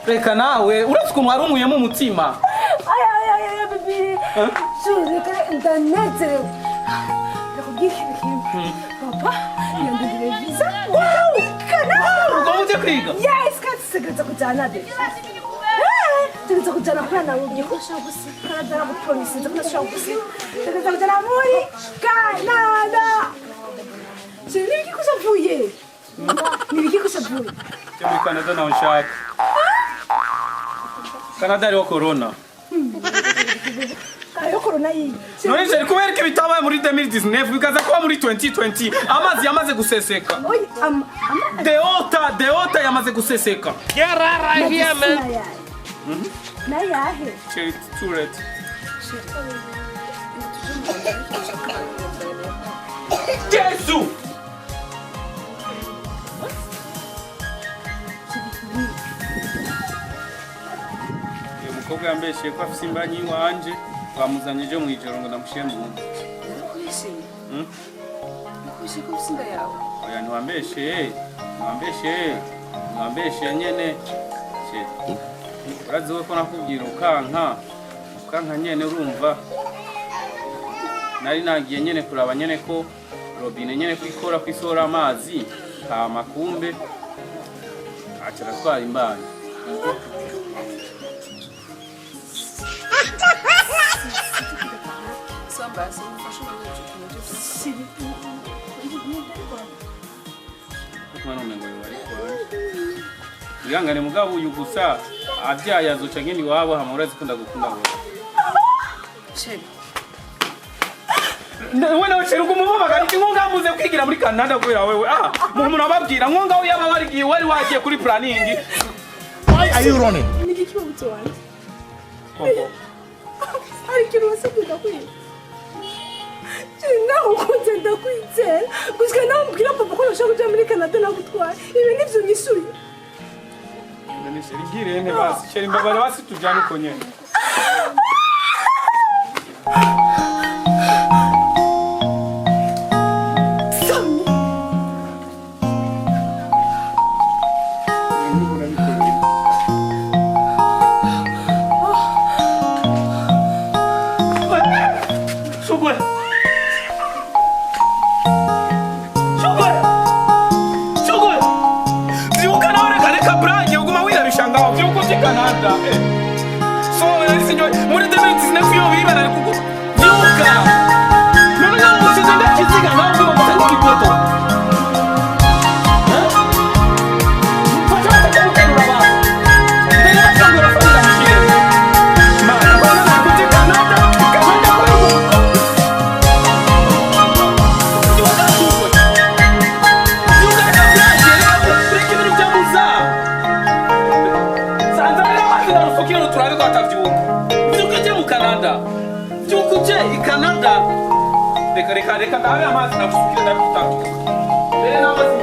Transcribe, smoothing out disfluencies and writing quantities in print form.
Reka nawe, uretse ukuntu wari umuyemo umutima. Ay, ay, ay, ay, bébé. Reka ndanezerewe. Ndakubwira ikintu kimwe. Papa yandindiriye visa. Wow! Canada! Ugomba uje kwiga? Yes, kandi dutegereza kujyana de. Tugereza kujyana kubera nabonye ko ushobora gusiga Canada, naragupromisinze ko udashobora gusiga. Tugereza kujyana muri Canada. Chéri, nibiki ko ushavuye? Nibiki ko ushavuye? Cyo muri Canada naho nshaka. Canada hariho corona. Ayo corona yiyi. None chéri, kubera ko bitabaye muri 2019 bikaza kuba muri 2020, amazi yamaze guseseka. Oya, ama ama Deota, deota yamaze guseseka. Get out of here, man. Nayahe? Chéri, it's too late. Chéri, tuje mu Rwanda, ariko ndashaka kuganira. Jesu! Chéri, Uyu mukobwa yambeshiye ko afise imbanyi iwanje, bamuzanye ejo mw'ijoro ngo ndamushyire mu nzu. Narakubesheye? Hmm? Nakubesheye ko ufise inda yawe? Oya, ntiwambeshe, ntiwambeshe, ntiwambeshe nyene. Chéri, urazi we ko nakubwira ukanka, ukanka nyene. Urumva, nari nagiye nyene kuraba nyene ko robine nyene ko ikora, ko isohora amazi, hama kumbe aca aratwara imbanyi. Samba, mufashe umwanya w'icyo kintu byose. Chéri, Kuko umengo yoba ariko wihangane, mugabo uyu gusa abyaye azoca ngene iwabo, hama urazi ko ndagukunda wowe. Chéri. We nawe chéri, uguma umubagara iki? Nko muze kwigira muri Canada kubera wewe. Ah, umuntu ababwira nko ngaho yaba warigiye, wari wagiye kuri planning. Why are you running? Niki kibazo wanje? Koko. Hari ikintu wasabye ndakwiye. Nawe ukunze ndakwizera gusa nawe mbwira papa ko nashaka kuja muri Canada nagutwaye. Ibi nivyo nyishuye? None chéri, ngire nte basi? Chéri, mbabara basi, tujane uko nyene. Sami. Shugwe! Shugwe! Shugwe! Vyuka nawe, reka, reka blague, uguma wirabisha ngaho. Vyuka uje Canada. Eh. So sinyo muri 2019 yo biba nari kuku. Vyuka! None ngaho usize ndakiziga ngaho uguma gusa nk'igipoto. Mfasha basi kumuterura basi. Mbere bashobora kufunga mshire. Mana, bwana kuje Canada, Canada kwetu. Vyuka Shugwe! Vyuka, reka blague, reka ibintu byabuza. Sanza rero amazi narufukira turabe ko atavyuka. Vyuka uje mu Canada. Vyuka uje i Canada. Reka, reka, reka ndabe amazi nagusukira ndabitavyuka. Mbere n'amazi.